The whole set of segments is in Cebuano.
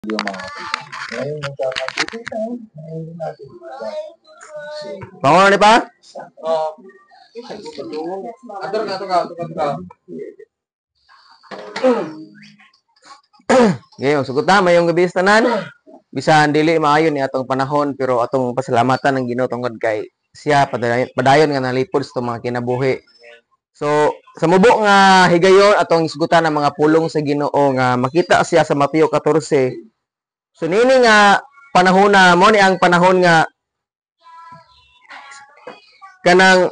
Yung mga ngayon magkakabuti tayo, ngayon din natin. Pangulo ni pa? Oh. Ator ka, ator ka, ator ka, ator ka. Ngayon, sugot na, mayong gabi sa tanan. Bisan dili maayo ni atong panahon, pero atong pasalamatan ang Ginoo tungod kay siya padayon, padayon nga nalipod sa atong mga kinabuhi. So, sa mubo nga higayon atong isgutan ang mga pulong sa Ginoo nga makita siya sa Mateo 14. So niini nga panahon na mo ni ang panahon nga kanang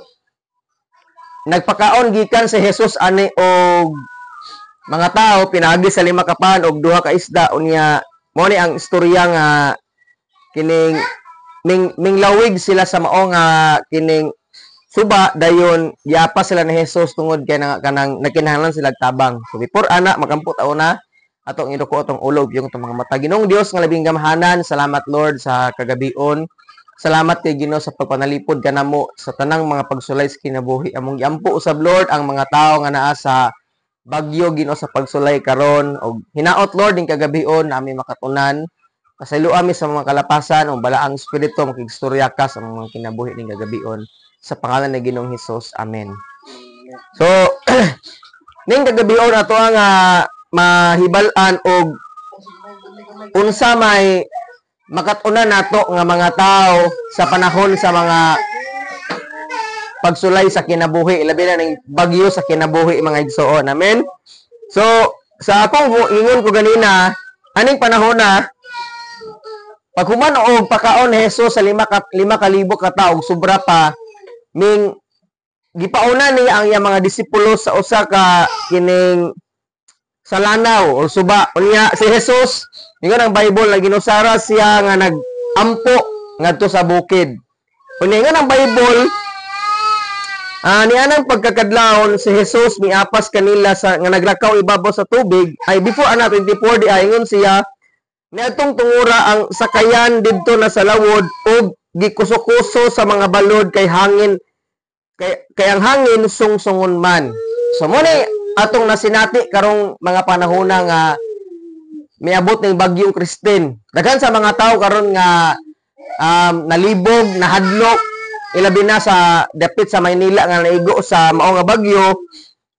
nagpakaon gikan si Jesus ani og mga tao pinaagi sa lima ka pan og duha ka isda. Unya mo ni ang istorya nga kining minglawig sila sa mao nga kining suba, dayon giapa sila ni Jesus tungod kay na, kanang nagkinahanglan sila tabang. So before ana, magampot na atong iduko atong ulog yung atong mga mata. Ginoong Dios nga labing gamhanan, salamat, Lord, sa kagabion. Salamat kay Ginoo sa pagpanalipod kanamo sa tanang mga pagsulay sa kinabuhi. Among giampo usab, Lord, ang mga tawo nga naa sa Bagyo, Ginoo, sa pagsulay karon og hinaot, Lord, ning kagabion nami makatunan. Pasaylo ami sa mga kalapasan o balaang espiritu, makigstorya ka sa mga kinabuhi ning kagabion. Sa pangalan ni Ginoong Hesus. Amen. So ning kagabion ato ang mahibal-an og unsa may makatunan nato nga mga tao sa panahon sa mga pagsulay sa kinabuhi, labi na ning bagyo sa kinabuhi, mga igsoon. Amen. So sa akong ingon ko ganina, aning panahon na paghuman og pakaon ni Jesus sa 5,000 ka tawo ug sobra pa, ming gipauna niya ang iyang mga disipulo sa usa ka kining sa lanaw o suba. Unya si Jesus, ingon ang Bible na ginusara siya nga nag-ampo ngadto sa bukid. Unya ingon ang Bible, nianang pagkakadlawon si Jesus miapas kanila sa nga naglakaw ibabaw sa tubig. Ay, before ana, 24 di ay ingon siya, niadtong tungura ang sakayan didto na sa lawod ug gikuso-kuso sa mga balod kay hangin kay ang hangin sungsungon man. So mo ni atong nasinati karong mga panahona nga miabot ning bagyong Kristine. Daghan sa mga tao karon nga nalibog, nahadlok, ilabi na sa dapit sa Maynila nga naigo sa mao nga bagyo,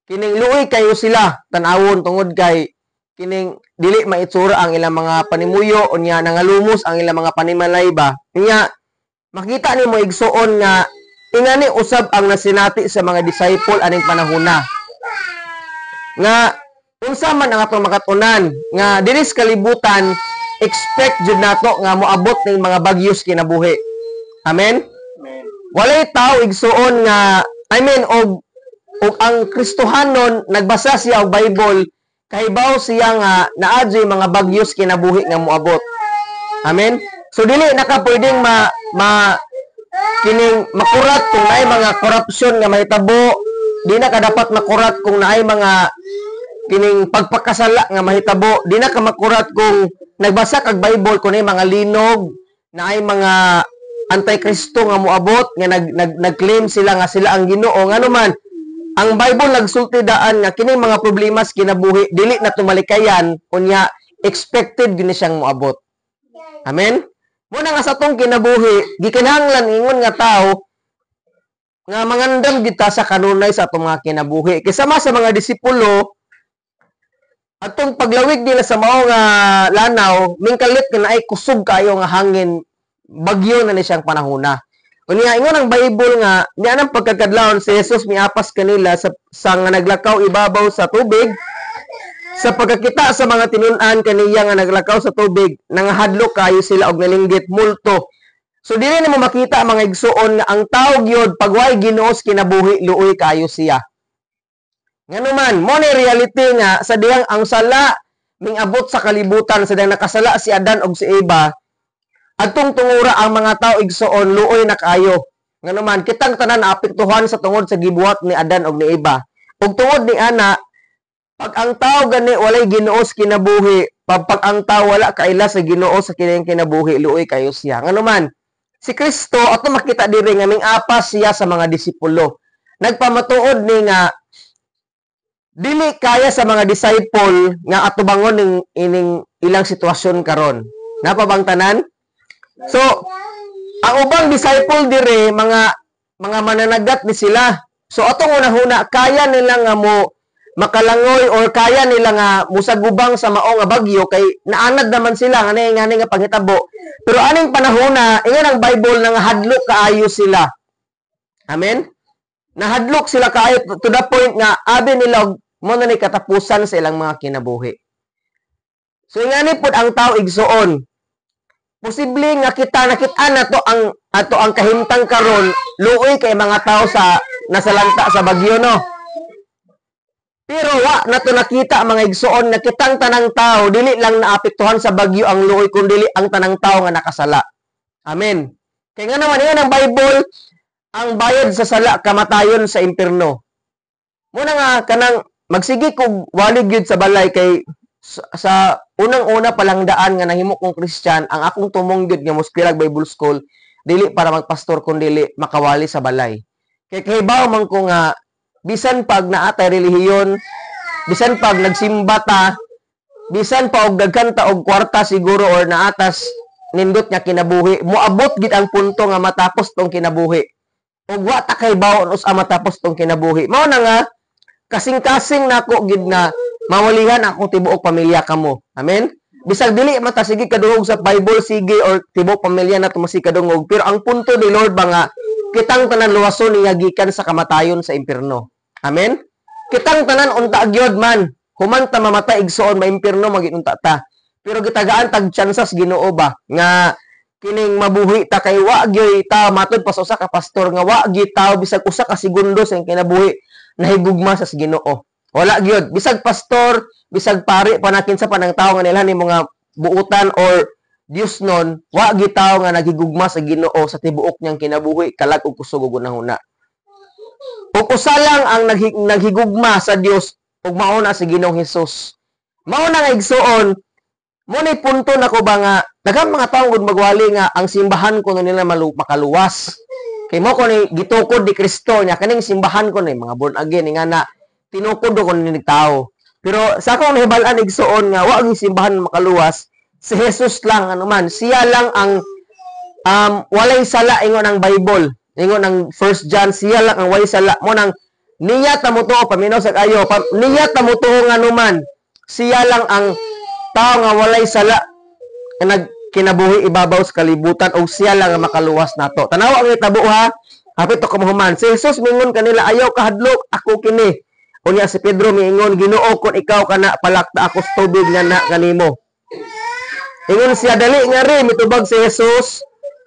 kining luoy kayo sila tan-awon tungod kay kining dili maitsura ang ilang mga panimuyo, unya nangalumos ang ilang mga panimalay ba. Unya makita nimo, igsuon, nga ingani usab ang nasinati sa mga disciple aning panahona. Nga unsa man ang atong makatunan nga diri sa kalibutan, expect jud nato nga moabot ning mga bagyos kinabuhi. Amen. Amen. Walay tao, igsuon, nga, I mean, og ang Kristohanon nagbasa siya og Bible, kahibaw siya nga naa juy mga bagyos kinabuhi nga moabot. Amen. So dili naka pwedeng ma, ma kining makurat kung naay mga corruption nga mahitabo, di na ka dapat makurat kung naay mga kining pagpakasala nga mahitabo, di na ka makurat kung nagbasa kag Bible kung naay mga linog, naay mga antikristo nga moabot nga nag, nag nag-claim sila nga sila ang Ginoo. Ngano man ang Bible nagsulti daan nga kining mga problema sa kinabuhi dili na tumalikayan, unya expected gyud ni siyang moabot. Amen. Mo na nga sa atong kinabuhi gikinahanglan ingon nga tao nga mangandam kita sa kanunay sa atong mga kinabuhi. Kay sama sa mga disipulo, atong paglawig nila sa mao nga lanaw, mingkalit nga naay kusog kayo nga hangin, bagyo na ni siyang panahona. Unya ingon ang Bible nga niya nang pagkakadlawon si Jesus miapas kanila sa nga naglakaw ibabaw sa tubig. Sa pagkakita sa mga tinun-an kaniya nga naglakaw sa tubig, nangahadlok kayo sila og nalinggit, "Multo." So dili nimo makita, mga igsuon, nga ang tao gyud pag way Ginoo sa kinabuhi, luoy kayo siya. Ngano man, mo ni reality nga sa diyang ang sala mingabot sa kalibutan, sa diyang nakasala si Adan og si Eva, adtong tungura ang mga tao, igsuon, luoy na kaayo. Ngano man, kitang tanan naapektuhan sa tungod sa gibuhat ni Adan og ni Eva. Ug tungod ni ana, pag ang tao gani walay Ginoo sa kinabuhi, pag ang tao wala kaila sa Ginoo sa kinahing kinabuhi, luoy kayo siya. Ngano man, si Kristo ato makita diri nga ming-apas siya sa mga disipulo. Nagpamatuod ni nga dili kaya sa mga disciple nga atubangon ning ining ilang sitwasyon karon. Naa pa bang tanan? So, ang ubang disciple dire, mga mananagat ni sila. So atong unahuna, kaya nila nga mo makalangoy or kaya nila nga musagubang sa mao nga bagyo kay naanad naman sila nga ngani nga panghitabo. Pero aning panahona, ingon ang Bible nga hadlok kaayo sila. Amen? Nahadlok sila kaayo to the point nga abi nila mo na ni katapusan sa ilang mga kinabuhi. So ingani pod ang tao, igsuon. Posible nga kita nakit-an nato ang ato ang kahimtang karon, luoy kay mga tao sa nasalanta sa bagyo, no. Pero wa nato nakita, mga igsuon, nga kitang tanang tao dili lang naapektuhan sa bagyo ang luoy kun dili ang tanang tao nga nakasala. Amen. Kay nga naman ingon ang Bible, ang bayad sa sala kamatayon sa impierno. Muna nga kanang magsige kog wali gyud sa balay kay sa unang-una pa lang daan nga nahimo kong Christian, ang akong tumong gyud nga moeskwelag Bible School dili para magpastor kun dili makawali sa balay. Kay kahibaw man ko nga bisan pag naatay relihiyon, bisan pag nagsimba ta, bisan pa og daghan ta og kwarta siguro or naatas nindot nga kinabuhi, moabot gid ang punto nga matapos tong kinabuhi. Ug wa ta kahibaw unsa matapos tong kinabuhi. Mao na nga kasing-kasing nako gid na mawalihan akong tibuok pamilya kamo. Amen. Bisag dili man ta sige kadungog sa Bible sige or tibuok pamilya na tumasi kadungog, pero ang punto ni Lord ba nga kitang tanan luwason niya gikan sa kamatayon sa impierno. Amen. Kitang tanan unta gyud man human ta mamatay, igsuon, maimpierno magid unta ta. Pero gitagaan tag tsansas Ginoo ba nga kining mabuhi ta kay wa gyud ta, matud pa sa usa ka pastor nga wa gyud tao bisag usa ka segundo sa iyang kinabuhi nahigugma sa Ginoo. Wala gyud. Bisag pastor, bisag pari pa, kinsa pa ng tao nga nila ni mga buutan or Dios nun, wa gyud tao nga naghigugma sa Ginoo sa tibuok niyang kinabuhi, kalag ug kusog ug hunahuna. Ug usa lang ang naghigugma sa Dios ug mao na si Ginoong Hesus. Mao na nga, igsuon, mo ni punto nako ba nga daghang mga tawo gud magwali nga ang simbahan kuno nila makaluwas. Kay mo ko ni gitukod ni Kristo nya kaning simbahan ko ni mga born again nga na tinukod ko ni tao. Pero sa akong nahibal-an, igsuon, nga wa ang simbahan makaluwas, si Jesus lang. Ano man, siya lang ang walay sala ingon ang Bible. Ingon ang First John, siya lang ang walay sala. Mo nang niya ta motuo, paminaw sa kayo, niya ta motuo nga anuman, siya lang ang tao nga walay sala nga nagkinabuhi ibabaw sa kalibutan o siya lang ang makaluwas nato. Tanawa ang itabo ha. Hapit to kamahuman. Si Jesus mingon kanila, "Ayaw kahadlok, ako kini." Unya si Pedro miingon, "Ginoo, kung ikaw kana, palakta ako sa tubig nga na kanimo." Ingon siya, "Dali nga ri." Mitubag si Jesus.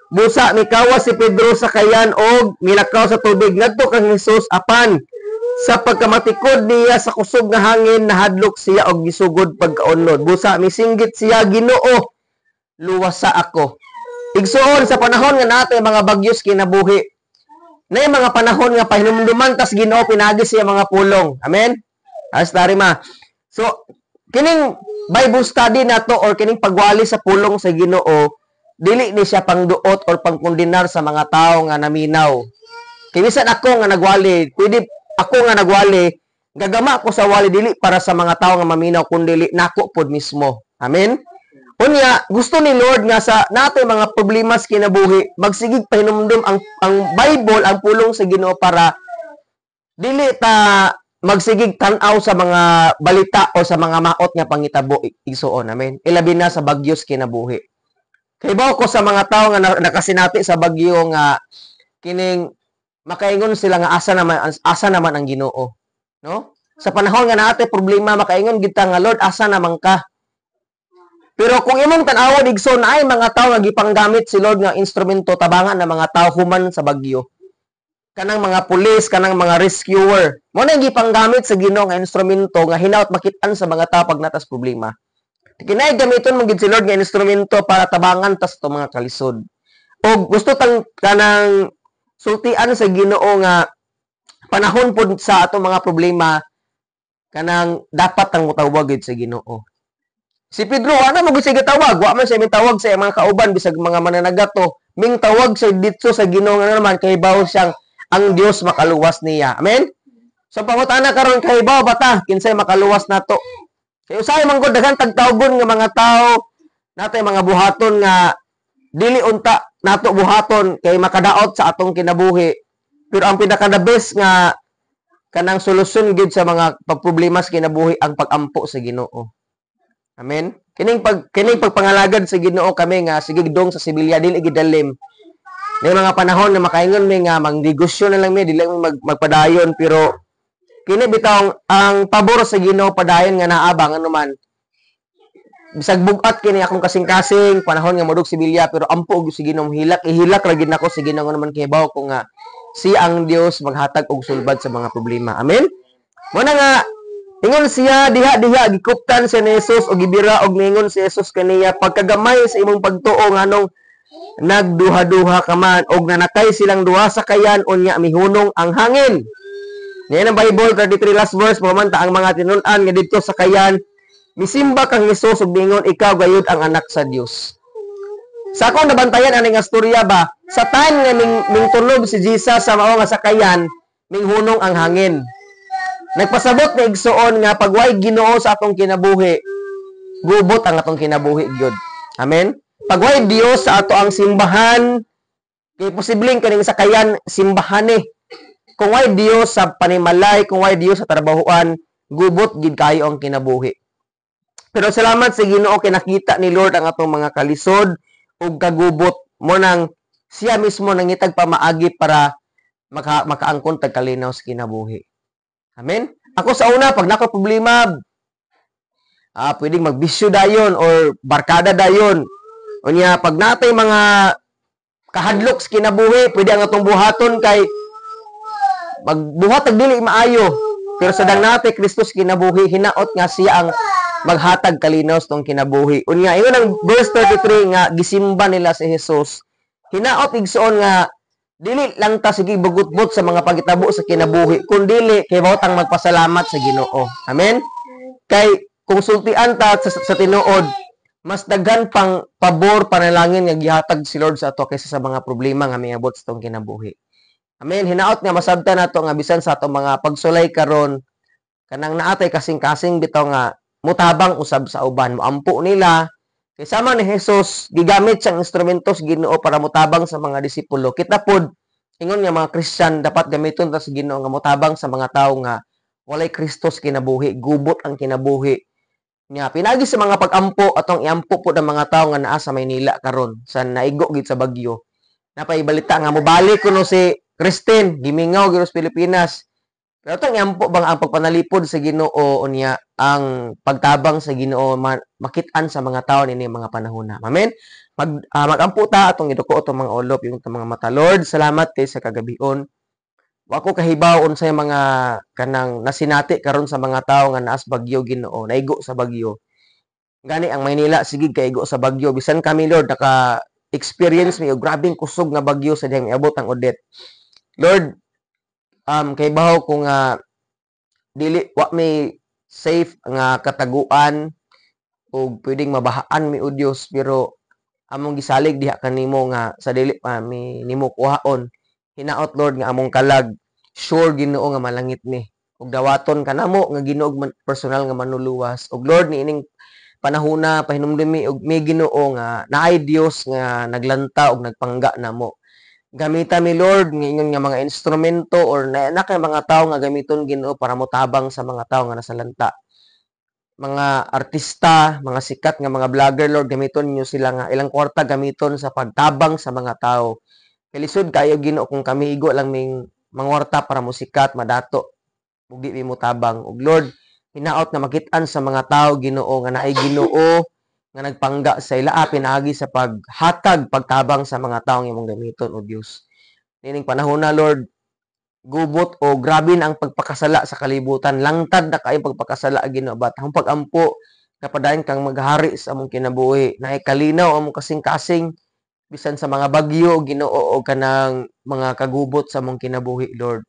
Busa mikawas si Pedro sa kayan og milakaw sa tubig ngadto kang Jesus, apan sa pagkamatikod niya sa kusog nga hangin, nahadlok siya og gisugod pagkaunod. Busa misinggit siya, "Ginoo, luwasa ako." Igsuon, sa panahon nga natay mga bagyos kinabuhi, na mga panahon nga pahinumduman tas Ginoo pinagi siya mga pulong. Amen. As ma. So kining Bible study nato or kining pagwali sa pulong sa Ginoo, dili ni siya pangduot or pangkondenar sa mga tao nga naminaw. Kay bisan ako nga nagwali, pwede ako nga nagwali, gagama ko sa wali dili para sa mga tao nga maminaw kundi nako pod mismo. Amen. Unya, gusto ni Lord nga sa natay mga problema sa kinabuhi, magsigig pahinumdum ang Bible, ang pulong sa Ginoo para dili ta magsigig tan-aw sa mga balita o sa mga maot nga pangitabo, igsuon. Amen. Ilabi na sa bagyos kinabuhi. Kay ko sa mga tao nga nakasinati sa bagyo nga kining makaingon sila nga asa naman ang Ginoo, no? Sa panahon nga naate problema, makaingon gid ta nga, "Lord, asa naman ka?" Pero kung imong tan-awon, igsoon, ay mga tao nga gipanggamit si Lord nga instrumento tabangan ng mga tao human sa bagyo. Kanang mga pulis, kanang mga rescuer. Mo na gipanggamit sa Ginoo nga instrumento nga hinaut makit-an sa mga tao pag natas problema. Kinay gamiton mo gid si Lord nga instrumento para tabangan tas to mga kalisod. O gusto tang kanang sultian sa Ginoo nga panahon pod sa atong mga problema, kanang dapat tang motawag gid sa Ginoo. Si Pedro wala mo gid siya gitawag, wa man siya mitawag sa iyang mga kauban bisag mga mananagato, ming tawag siya ditso sa Ginoo nga naman kay bawo siyang ang Dios makaluwas niya. Amen. So pangutana karon, kay bawo ba ta kinsay makaluwas nato? Kay usahay man gud daghan tagtawgon nga mga tao natay mga buhaton nga dili unta nato buhaton kay makadaot sa atong kinabuhi. Pero ang pinaka the best nga kanang solusyon gid sa mga pagproblema sa kinabuhi, ang pagampo sa Ginoo. Amen. Kining pagpangalagad sa Ginoo, kami nga sige dong sa Sevilla, dili gid dalim. May mga panahon na makaingon mi nga mangnegosyo na lang mi, dili mi magpadayon, pero kini bitaw ang pabor sa Ginoo, padayon nga naabang ano man. Bisag bugat kini akong kasing-kasing panahon nga modug Sevilla, pero ampo og sa Ginoo, hilak ihilak ra gid nako sa Ginoo naman kay bawo ko nga siya ang Dios maghatag og sulbad sa mga problema. Amen. Mo na nga ingon siya diha diha gikuptan siya ni Jesus og gibira og ningon si Jesus kaniya, "Pagkagamay sa imong pagtuo, nganong nagduha-duha ka man?" Og nanakay silang duha sa kayan, unya mihunong ang hangin. Niya ang Bible 33 last verse, mamanta ang mga tinun-an nga didto sa kayan, misimba kang Jesus ug ningon, "Ikaw gayud ang anak sa Dios." Sa akong nabantayan ani nga storya ba, sa time nga ming tulob si Jesus sa mao nga sakayan, minghunong ang hangin. Nagpasabot ni, igsuon, nga pag way Ginoo sa atong kinabuhi, gubot ang atong kinabuhi gyud. Amen. Pag way Dios sa ato ang simbahan, kay posibleng kaning sakayan simbahan eh. Kung way Dios sa panimalay, kung way Dios sa trabahuan, gubot gid kayo ang kinabuhi. Pero salamat sa Ginoo kay nakita ni Lord ang atong mga kalisod ug kagubot, mo nang siya mismo nangitag pamaagi para makaangkon tag kalinaw sa kinabuhi. Amen. Ako sa una, pag nako problema, pwedeng magbisyo dayon or barkada dayon. Unya pag natay mga kahadlok sa kinabuhi, pwede ang atong buhaton kay magbuhat og dili maayo. Pero sa dang natay Kristo sa kinabuhi, hinaot nga siya ang maghatag kalinaw sa tong kinabuhi. Unya ingon ang verse 33 nga gisimba nila si Jesus. Hinaot, igsuon, nga dili lang ta sige bugutbot sa mga pagitabo sa kinabuhi, kun dili kay tang magpasalamat sa Ginoo. Amen. Kay kung sultian ta sa tinuod, mas daghan pang pabor, panalangin nga gihatag si Lord sa ato kaysa sa mga problema nga miabot sa atong kinabuhi. Amen. Hinaot nga masabtan nato nga bisan sa atong mga pagsulay karon, kanang naatay kasing-kasing bitaw nga mutabang usab sa uban, moampo nila. Kay sama ni Jesus, gigamit siyang instrumento sa Ginoo para mutabang sa mga disipulo. Kita pod, ingon nga mga Christian, dapat gamiton ta sa Ginoo nga mutabang sa mga tawo nga walay Kristo sa kinabuhi, gubot ang kinabuhi. Nya pinagi sa mga pag-ampo, atong iampo po ng mga tawo nga naa sa Maynila karon sa naigo gid sa bagyo. Napay balita nga mobalik kuno si Christine, gimingaw gyud sa Pilipinas. Pero atong iampo bang ang pagpanalipod sa Ginoo, unya ang pagtabang sa Ginoo makit-an sa mga tao nini mga panahon na. Amen. Magampo ta, atong iduko atong mga ulo, yung atong mga mata. Lord, salamat kay sa kagabion. Wa ko kahibaw unsay mga kanang nasinati karon sa mga tawo nga naas bagyo, Ginoo, naigo sa bagyo. Gani ang Maynila sige kaigo sa bagyo. Bisan kami, Lord, naka experience mi og grabeng kusog nga bagyo sa dihang miabot ang Odette. Lord, kay bawo ko nga dili wa mi safe nga kataguan ug pwedeng mabahaan mi, o Dios, pero among gisalig diha kanimo nga sa dili pa mi nimo kuhaon. Hinaot, Lord, nga among kalag sure, Ginoo, nga malangit mi ug dawaton kanamo nga Ginoo personal nga manluluwas. Ug Lord, niining panahona, pahinumdumi og mi, Ginoo, nga naay Dios nga naglanta og nagpangga namo. Gamita mi, Lord, nga ingon nga mga instrumento or na kay mga tawo nga gamiton, Ginoo, para motabang sa mga tawo nga nasa lanta. Mga artista, mga sikat nga mga vlogger, Lord, gamiton niyo sila nga ilang kwarta gamiton sa pagtabang sa mga tao. Kay lisod kayo, Ginoo, kung kami igo lang ming mangwarta para mosikat, madato, mugi mi motabang. Ug Lord, hinaot na makit-an sa mga tao, Ginoo, nga naay Ginoo nga nagpangga sa ila pinaagi sa paghatag pagtabang sa mga taong imong gamiton, o Dios. Nining panahon na, Lord, gubot o grabe na ang pagpakasala sa kalibutan. Langtad na kayo pagpakasala, Ginoo, but ang pag-ampo nga padayon kang maghari sa among kinabuhi. Naay kalinaw among kasing-kasing bisan sa mga bagyo, Ginoo, o kanang mga kagubot sa among kinabuhi, Lord.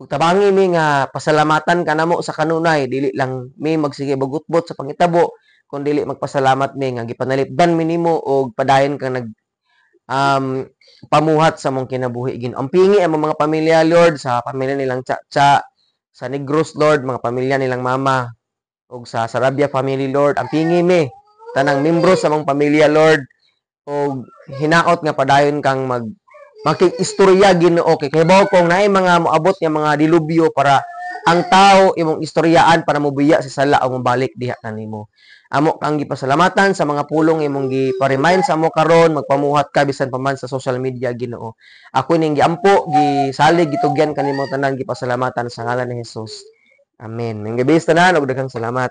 Ug tabangi mi nga pasalamatan ka namo sa kanunay, dili lang mi magsige bagutbot sa pangitabo, kun dili magpasalamat mi nga gipanalipdan mi nimo og padayon kang nag pamuhat sa among kinabuhi, Ginoo. Ampingi ang mga pamilya, Lord, sa pamilya nilang Cha-cha, sa Negros, Lord, mga pamilya nilang mama. Ug sa Sarabia family, Lord, ampingi mi tanang membro sa among pamilya, Lord, og hinaot nga padayon kang makig-istorya, Ginoo, kay kahibaw kong naay mga moabot nga mga dilubyo para ang tao imong istoryaan para mobiya sa sala o mobalik diha kanimo. Amo kang gipasalamatan sa mga pulong imong gipa-remind sa amo karon. Magpamuhat ka bisan pa man sa social media, Ginoo. Ako ning giampo, gisalig, gitugyan kanimo tanan, gipasalamatan sa ngalan ni Jesus. Amen. Maayong gabii tanan ug daghang salamat.